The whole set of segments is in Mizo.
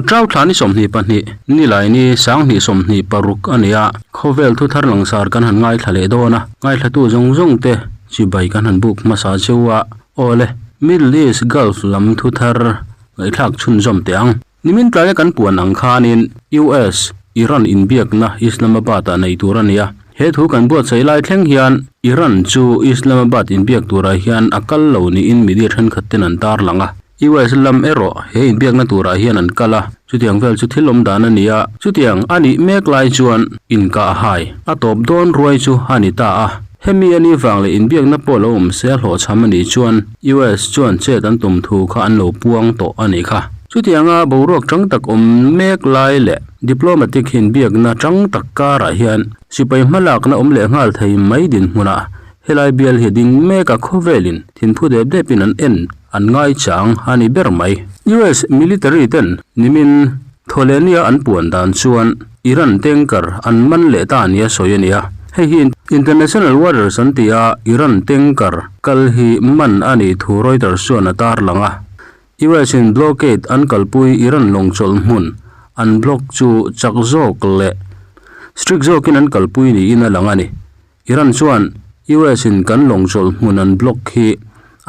Ṭau thla ni 22, Nilaini 2026 a ni a, khawvel thu thar langsar kan han ngaithla leh dawn a, ngaithlatu zawng zawng te chibai kan han buk hmasa cheu a, awle, Middle East Gulf lam thu thar ngaihthlak chhunzawm teh ang. Nimin tlaia kan puan ang khanin US, Iran inbiakna Islamabad-ah nei tur a ni a, he thu kan buatsaih lai thleng hian Iran chu Islamabad inbiak turah hian a kal lo niin media thenkhat ten an tarlang a. US lam erawh he inbiakna turah hian an kal a, chutiang vel chu thil awm dan a ni a, chutiang a nih mek lai chuan inkah hai a tawp dawn ruai chu a ni ta a. Hemi a nih vang leh inbiakna pawh lo awm se a hlawhchham a nih chuan US chuan chet an tum thu kha an lo puang tawh a nih kha. Chutianga boruak tang tak awm mek lai leh diplomatic inbiakna tang tak karah hian sipai hmalakna awm leh nghal thei mai dinhmunah Helai bial hi ding mek a khawvelin thinphu dep depin an en an ngaichang a ni ber mai. US military ten nimin Thawhlehnia an puan dan chuan Iran tanker an man leh ta nia sawi a ni a. Hei hi international waters an ti a, Iran tanker kal hi man a nih thu Reuters chuan a tarlang a. US in blockade an kalpui Iran lawng chawlh hmun an block chu chak zawk leh strict zawkin an kalpui niin a lang a ni. Iran chuan US in kan lawng chawlh hmun an block hi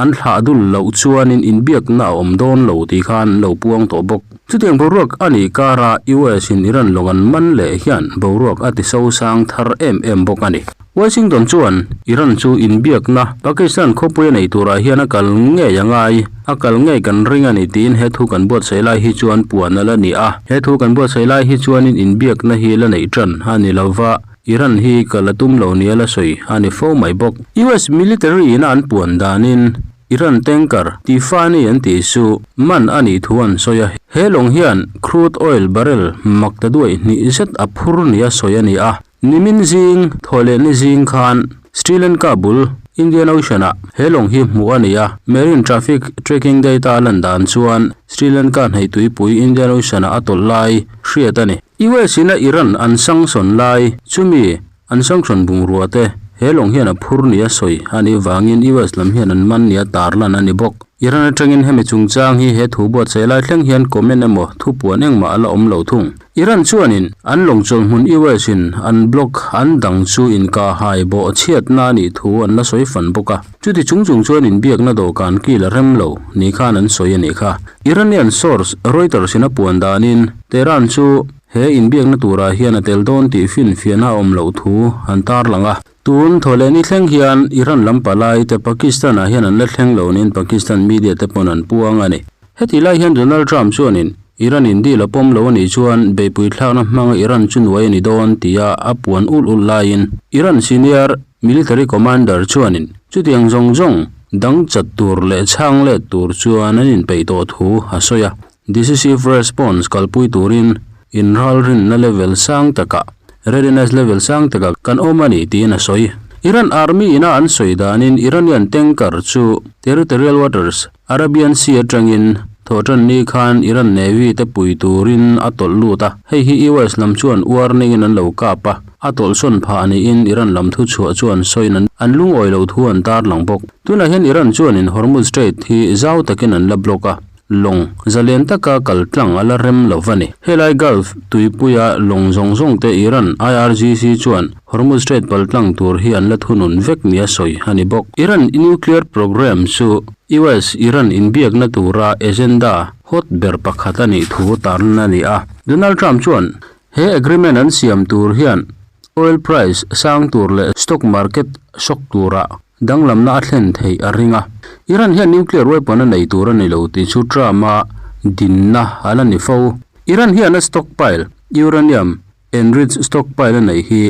an thlah dul loh chuanin inbiakna a awm dawn lo tih khan an lo puang tawh bawk. Chutiang boruak a nih karah US in Iran lawng an man leh hian boruak a ti sosang thar em em bawk a ni. Washington chuan Iran chu inbiakna Pakistan khawpui a nei turah hian a kal ngei a ngai, a kal ngei kan ring a ni tiin he thu kan buatsaih lai hi chuan puan a la ni a. He thu kan buatsaih lai hi chuanin inbiakna hi la neih tan a ni lova. Iran hi kal a tum lo nia la sawi a ni fo mai bawk. US military ina an puan danin Iran tanker Tifani an tih chu man a nih thu an sawi a. He lawng hian crude oil barrel mak ta duai hnih zet a phur nia sawi a ni a. Nimin zing, thawhlehni zing khan Sri Lanka bul Indian Ocean ah he lawng hi hmuh a ni a. Marine traffic tracking data a lan dan chuan Sri Lanka hneihtuipui Indian Ocean ah a tawlh lai hriat a ni. US in a Iran an sanction lai chumi an sanction bungrua te he lawng hian a phur nia sawi a nih vangin US lam hian an man nia tarlan a ni bawk. Iran atangin hemi chungchang hi he thu buatsaih lai thleng hian comment emaw thupuan engmah a la awm lo thung. Iran chuanin an lawng chawlhmun US in an block an dang chu inkahhai bawh chhiatna a nih thu an la sawi fan bawk a. Chuti chung chung chuan inbiakna dawhkan kil a rem lo ni khan an sawi a nih kha. Iranian source Reuters in a puan danin Tehran chu he inbiakna turah hian a tel dawn tih finfiahna a awm loh thu an tarlang a. Tun thawhlehni thleng hian Iran lam palai te Pakistan ah hian an la thleng lo niin Pakistan media te pawn an puang a ni. Heti lai hian Donald Trump chuanin Iran in deal a pawm lo a nih chuan beihpui thlakna hmanga Iran chu nuai a ni dawn tia a puan ulh ulh laiin Iran senior Military commander chuanin chutiang zawng zawng dang chat tur leh chhang let tur chuan an inpeih tawh thu a sawi a. Decisive response kalpui turin inralrinna level sang takah, readiness level sang takah kan awm a ni tiin a sawi. Iran army ina an sawi danin Iranian tanker chu territorial waters, Arabian Sea atangin thawhtanni khan Iran Navy te pui turin a tawlh lut a, hei hi US lam chuan warning in an lo kap a, a tawlhsawn phah niin Iran lam thuchhuah chuan sawiin an lungawi loh thu an tarlang bawk. Tunah hian Iran chuanin Hormuz Strait hi zau takin an la block a, lawng zalen taka kal tlang a la rem lo va ni. Helai Gulf tuipuia lawng zawng zawng te Iran IRGC chuan Hormuz Strait pal tlang tur hi an la thunun vek nia sawi a ni bawk. Iran nuclear programme chu US Iran inbiakna tura agenda hot ber pakhat a nih thu tarlan a ni a. Donald Trump chuan he agreement an siam tur hian oil price sang tur leh stock market shock tura danglamna a thlen theih a ring a. Iran hian nuclear weapon a nei tur a ni lo tih chu Trump-a dinna a la ni fo. Iran hian a stockpile uranium Enriched stockpile a neih hi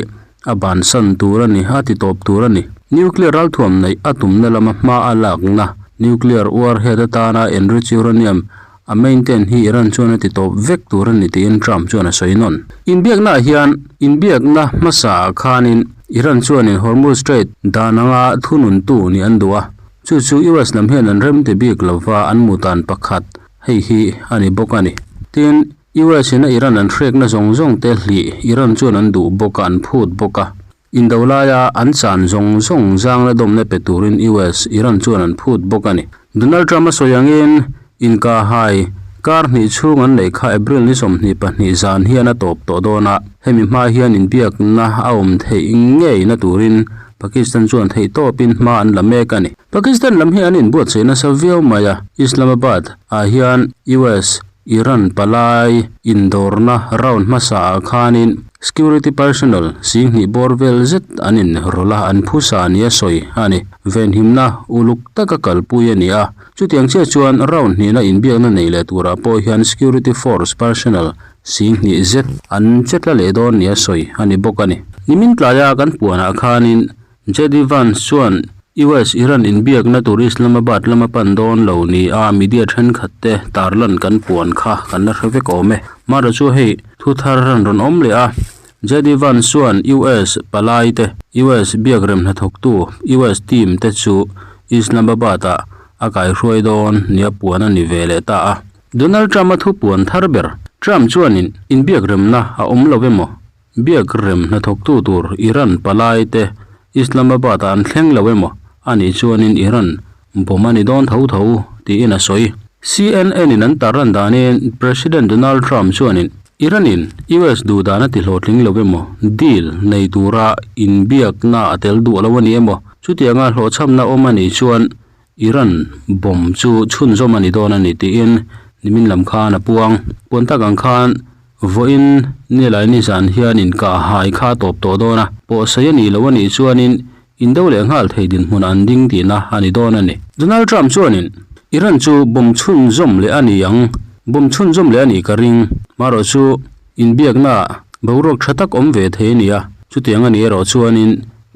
a bansan tur a ni, a ti tawp tur a ni. Nuclear ralthuam neih a tumna lama hma a lakna nuclear warhead atana enriched uranium a maintain hi Iran chuan a ti tawp vek tur a ni tiin Trump chuan a sawi nawn. Inbiaknaah hian inbiakna hmasaah khanin Iran chuanin Hormuz Strait dan anga thununtu nih an duh a, chu chu US lam hian an remti bik lova an mutan pakhat hei hi a ni bawk a ni. Tin, US in a Iran an hrekna zawng zawng te hlih Iran chuan an duh bawk a, an phut bawk a. Indo laia an chan zawng zawng zangna dawmna pe turin US Iran chuan an phut bawk a ni. Donald Trump a sawi angin inkahhai Kar hnih chhung an neih kha April ni 22 zan hian a tawp tawh dawn a, hemi hma hian inbiakna a awm theih ngeina turin Pakistan chuan theihtawpin hma an la mek a ni. Pakistan lam hi an inbuatsaih nasa viau mai a, Islamabad ah hian US Iran palai indawrna round hmasa ah khanin security personnel 2000 bawr vel zet an inrawlh a, an phusa nia sawi a ni. Venhimna uluk taka kalpui a ni a, chutiang chiah chuan round hnihna inbiakna nei leh turah pawh hian security force personnel 2000 zet an che tla leh dawn nia sawi a ni bawk a ni. Nimin tlaia kan puanah khanin JD Vance chuan US-Iran inbiakna tur Islamabad lama pan dawn lo nia media thenkhat te tarlan kan puan kha kan la hre vek awm e. Mara chu hei thu thar an rawn awm leh a, JD Vance chuan US palai te, US biakrem hnathawktu, US team te chu Islamabad-ah a kaihruai dawn nia puan a ni ve leh ta a. Donald Trump-a thu puan thar ber, Trump chuanin inbiakremna a awm lo emaw? Biak rem hnathawktu tur Iran palai te Islamabad ah an thleng lo emaw a nih chuanin Iran bomb a ni dawn tho tho tiin a sawi. CNN in an tarlan danin President Donald Trump chuanin Iran in US duhdan a ti hlawhtling lo emaw deal nei tura inbiakna a tel duh lo a ni emaw chutianga hlawhchhamna awm a nih chuan Iran bomb chu chhunzawm a ni dawn a ni tiin nimin lam khan a puang. Puan tak ang khan vawiin nilai nizan hian inkah hai kha a tawp tawh dawn a, pawhsei a nih loh a nih chuanin indo leh nghal thei dinhmun an ding tihna a ni dawn a ni. Donald Trump chuanin Iran chu bomb chhunzawm leh a ni ang, bomb chhunzawm leh a nih ka ring. Marawh chu inbiakna boruak tha tak awm ve thei a ni a, chutiang a nih erawh chuanin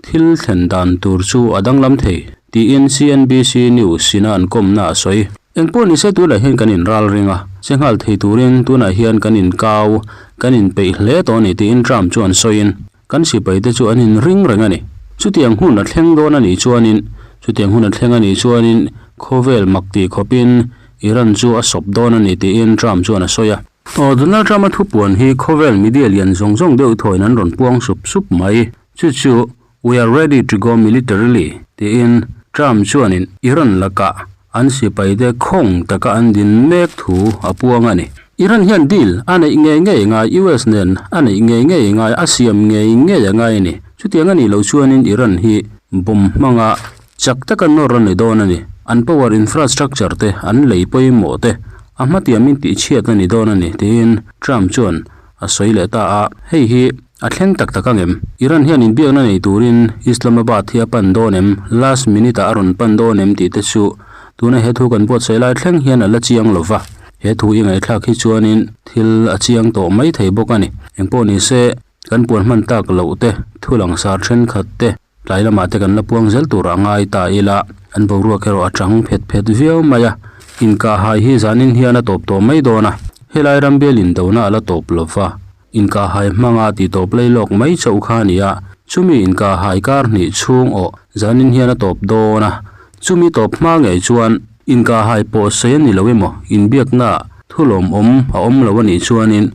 Thil thlen dan tur chu a danglam thei, tiin CNBC News ina an kawmna a sawi. Engpawh nise tunah hian kan inral ring a, che nghal thei turin tunah hian kan inkau, kan inpeih hle tawh a ni tiin Trump chuan sawiin, Kan sipaite chu an inring reng a ni. Chutiang hun a thleng dawn a nih chuanin, chutiang hun a thleng a nih chuanin khawvel mak tih khawpin Iran chu a sawp dawn a ni tiin Trump chuan a sawi a. Aw, Donald Trump-a thupuan hi khawvel media lian zawng zawng deuh thawiin an rawn puang sup sup mai. Chu chu We are ready to go militarily tiin Trump chuanin Iran lakah an sipaite khawng taka an din mek thu a puang a ni. Iran hian deal a neih ngei ngei ngai, US nen a neih ngei ngei ngai, a siam ngei ngei a ngai a ni. Chutiang a nih loh chuanin Iran hi bomb hmanga chak taka nawr a ni dawn a ni. An power infrastructure te, an lei pawimawh te a hmatiamin tihchhiat a ni dawn a ni tiin Trump chuan a sawi leh ta a, hei hi a thleng tak tak ang em? Iran hian inbiakna nei turin Islamabad hi a pan dawn em? Last minute ah a rawn pan dawn em tih te chu tuna he thu kan buatsaih lai thleng hian a la chiang lo va, he thu i ngaihthlak hi chuanin thil a chiang tawh mai thei bawk a ni. Engpawh ni se, kan puan hman tak loh te, thu langsar thenkhat te, tlai lamah te kan la puang zel tur a ngai ta ila, an boruak erawh a chang phet phet viau mai a, inkahhai hi zanin hian a tawp tawh mai dawn a, helai ram bial indona a la tawp lo va, inkahhai hmanga tih tawp lei lawk mai chauh kha a ni a, chumi inkahhai kar hnih chhung awh zanin hian a tawp dawn a, chumi tawp hma ngei chuan inkahhai pawh sawi a ni lo emaw inbiakna thu lawmawm a awm lo a nih chuanin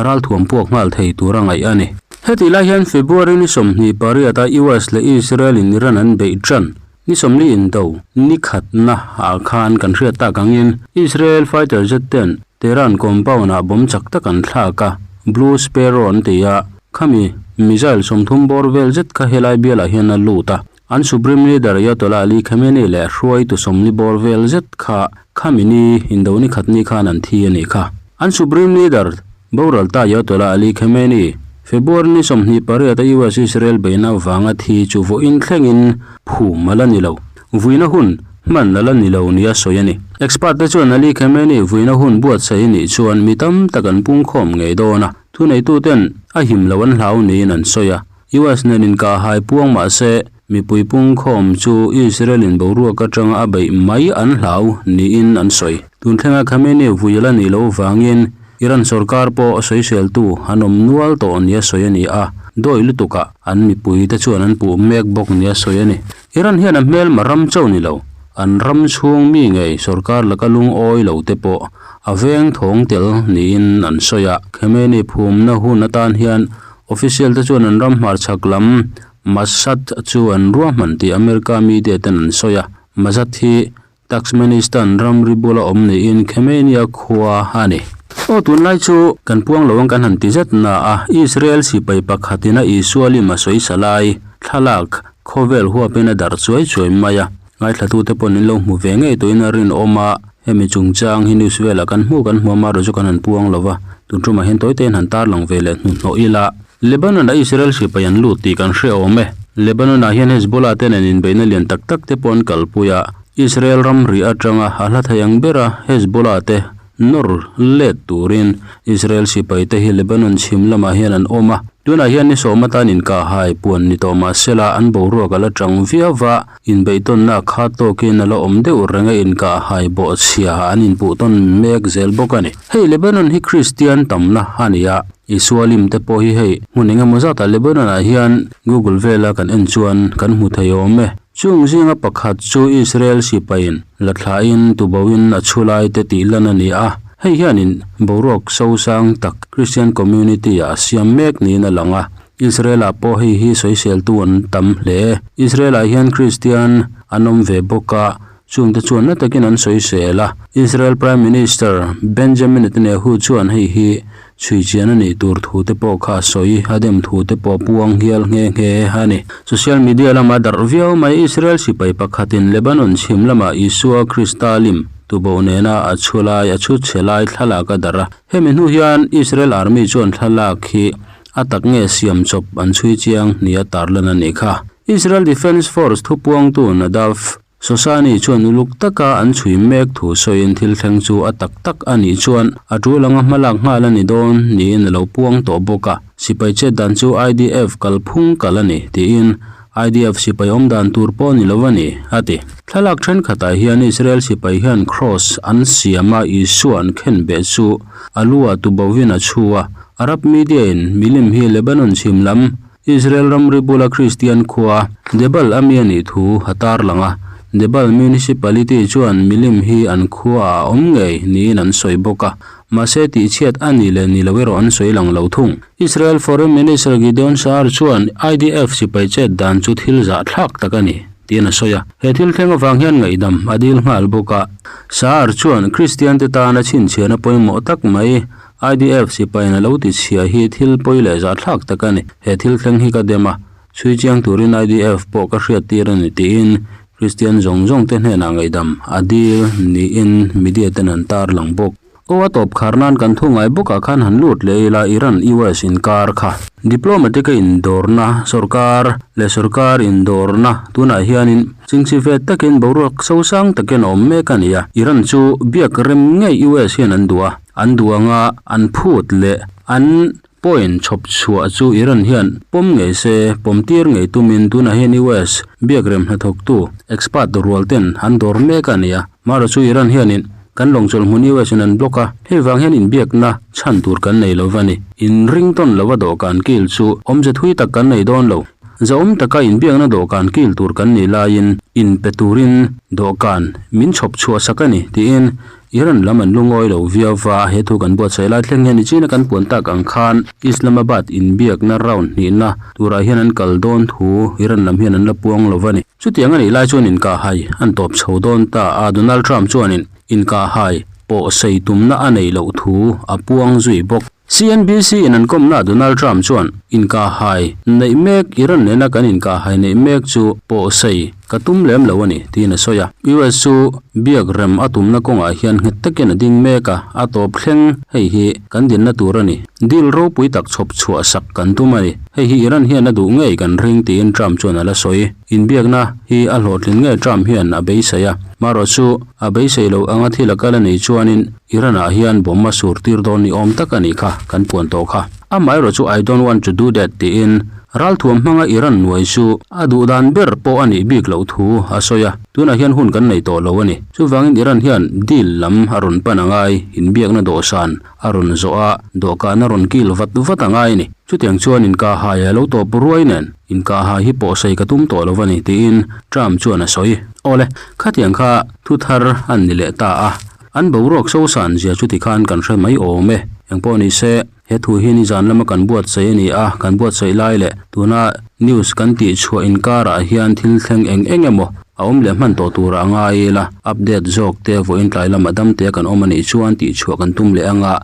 ralthuam puak nghal thei tur a ngaih a ni. Hetih lai hian February ni 28 a US leh Israel in Iran an beih tan ni 40 indo ni khatna ah khan kan hriat tak angin Israel fighter jet ten Tehran compound ah bomb chak tak an thlak a, Blue Sparrow an ti a, khami missile 30 bawr vel zet kha helai bialah hian a lut a. An Supreme Leader Ayatollah Ali Khamenei leh hruaitu 40 bawr vel zet kha khami ni indo ni khat ni khan an thi a nih kha. An Supreme Leader boral ta Ayatollah Ali Khamenei, February ni 28 a US-Israel beihna vanga thi chu vawiin thlengin phum a la ni lo. Vuina hun hman a la ni lo nia sawi a ni. Expert te chuan Ali Khamenei vuina hun buatsaih a nih chuan mi tam tak an pungkhawm ngei dawn a, thuneituten a him lo an hlau niin an sawi a. US nen inkahhai puang mah se, mipui pungkhawm chu Israel in boruak atanga a beih mai an hlau niin an sawi. Tun thlenga Khamenei vui la nih loh vangin Iran sorkar pawh sawiseltu an awm nual tawh nia sawi a ni a, dawi lutukah an mipui te chuan an puh mek bawk nia sawi a ni. Iran hian a hmelma ram chauh ni lo, an ram chhung mi ngei sorkar laka lungawi lo te pawh a veng thawng tel niin an sawi a. Khamenei phumna hun atan hian Official te chuan an ram hmarchhak lam Mashhad chu an ruahman tih America media ten an sawi a, Mashhad hi Turkmenistan ramri bula awm niin Khemenia khua a ni. Aw tunlai chu kan puang lo ang kan han ti zet na a, Israel sipai pakhatin a Isua lim a sawi sa lai thlalak khawvel huapin a darh chuai chuai mai a, ngaithlatute pawhin in lo hmu ve ngei tawhin a rinawm a, hemi chungchang hi news velah kan hmu kan hmu a, amaherawhchu kan han puang lo va, tun tumah hian tawite in han tarlang ve leh hnuhnawh ila. Lebanon-a Israel sipai an lut tih kan hre awm e. Lebanon-ah hian Hezbollah te nen inbeihna lian tak tak te pawh an kalpui a, Israel ramri atanga a hla thei ang bera Hezbollah te nawr let turin Israel sipai te hi Lebanon chhim lamah hian an awm a. Tunah hian ni sawm atan inkahhai puan ni tawh mah sela an boruak a la chang viau va, inbeihtawnna kha tawkin a la awm deuh reng a inkahhai bawhchhia an inpuhtawn mek zel bawk a ni. Hei Lebanon hi Kristian tamna a ni a. Isua lim te pawh hi hei hmun eng emaw zatah Lebanon ah hian Google vela kan en chuan kan hmu thei awm e. Chung zinga pakhat chu Israel sipaiin la thlain tuboin a chhu lai te tih lan a ni a, hei hianin boruak sosang tak Christian community ah a siam mek niin a lang a. Israel ah pawh hei hi sawiseltu an tam hle. Israel ah hian Christian an awm ve bawk a, Chungte chuan na takin an sawisel a, Israel Prime Minister Benjamin Netanyahu chuan hei hi chhui chian a nih tur thu te pawh kha a sawi, a dem thu te pawh a puang hial nghe nghe a ni. Social media lama darh viau mai Israel sipai pakhatin Lebanon chhim lama Isua Krista lim tuboh nena a chhu lai a chhu chhe lai thlalak a darh a. Hemi hnu hian Israel Army chuan thlalak hi a tak nge siam chawp an chhui chiang nia tarlan a nih kha. Israel Defence Force thupuangtu Nadav Sosani chuan uluk taka an chhui mek thu sawiin thil thleng chu a tak tak a nih chuan a tul anga hmalak nghal a ni dawn niin a lo puang tawh bawk a. Sipai chet dan chu IDF kalphung kal a ni tiin IDF sipai awm dan tur pawh ni lo a ni, a ti. Thlalak thenkhatah hian Israel sipai hian cross an siam a Isua an khenbeh chu a lu ah tubovin a chhu a. Arab media in milim hi Lebanon chhim lam Israel ramri bula Kristian khua Debal a mi a nih thu a tarlang a, Debal Municipality chuan milim hi an khuaah a awm ngei niin an sawi bawk a, mahse tihchhiat a ni leh ni lo erawh an sawi lang lo thung. Israel Foreign Minister Gideon Sa'ar chuan IDF sipai chet dan chu thil zahthlak tak a ni tiin a sawi a, he thil thleng avang hian ngaihdam a dil nghal bawk a. Sa'ar chuan Kristiante tana chhinchhiahna pawimawh tak mai IDF sipaiin a lo ti chhia hi thil pawi leh zahthlak tak a ni. He thil thleng hi ka dem a, chhui chiang turin IDF pawh ka hriat tir a ni tiin Kristian zawng zawng te hnenah ngaihdam a dil niin media ten an tar lang bawk. Aw a tawp khar nan kan thu ngai bawkah khan han lut leh ila Iran-US inkar kha. Diplomatic a indawrna sorkar leh sorkar indawrna tunah hianin Chingchi ve takin boruak sosang takin a awm mek a ni a, Iran chu biak rem ngei US hian an duh a. An duh anga an phut leh an point chhawp chhuah chu Iran hian pawm ngei se, pawm tir ngei tumin tunah hian US biakrem hnathawktu expert rual ten an dawr mek a ni a. Mara chu Iran hianin kan lawngchawlh hmun US in an block a, hei vang hian inbiakna chhan tur kan nei lo va ni. Inring tawn lova dawhkan kil chu awmze thui tak kan nei dawn lo. Zahawm taka inbiakna dawhkan kil tur kan nih laiin inpe turin dawhkan min chhawp chhuah sak a ni tiin Iran lam an lungawi lo viau va, he thu kan buatsaih lai thleng hian Nichina kan puan tak ang khan Islamabad inbiakna round hnihna turah hian an kal dawn thu Iran lam hian an la puang lo va ni. Chutiang a nih lai chuan inkahhai an tawp chho dawn ta a, Donald Trump chuanin inkahhai pawh sei tumna a neih loh thu a puang zui bawk. CNBC in an kawmna Donald Trump chuan inkahhai neih mek Iran nena kan inkahhai neih mek chu pawh sei ka tum lem lo a ni tiin a sawi a. US chu biak rem a tumna kawngah hian nghet takin a ding mek a, a tawp thleng hei hi kan dinna tur a ni. Deal ropui tak chhawp chhuah sak kan tum a ni. Hei hi Iran hian a duh ngei kan ring tiin Trump chuan a la sawi. Inbiakna hi a hlawhtlin ngei Trump hian a beisei a, marawh chu a beisei loh anga thil a kal a nih chuanin Iran-ah hian bomb a sur tir dawn ni awm tak a nih kha kan puan tawh kha. Amaherawh chu I don't want to do that tiin ralthuam hmanga Iran nuai chu a duh dan ber pawh a nih bik loh thu a sawi a, tunah hian hun kan nei tawh lo a ni. Chuvangin Iran hian deal lam a rawn pan a ngai, inbiakna dawhsan a rawn zawh a, dawhkan a rawn kil vat vat a ngai a ni. Chutiang chuan inkahhai a lo tawp ruai nen inkahhai hi pawhsei ka tum tawh lo a ni tiin Trump chuan a sawi. Awle, khatiang kha thu thar an ni leh ta a. An boruak sosan zia chu tikhan kan hre mai awm e. Engpawh ni se, he thu hi nizan lama kan buatsaih a ni a, kan buatsaih lai leh tuna news kan tih chhuah inkarah hian thil thleng eng eng emaw? A awm leh hman tawh turah a ngai ila update zawk te vawiin tlai lamah dam te kan awm anih chuan tih chhuah kan tum leh anga.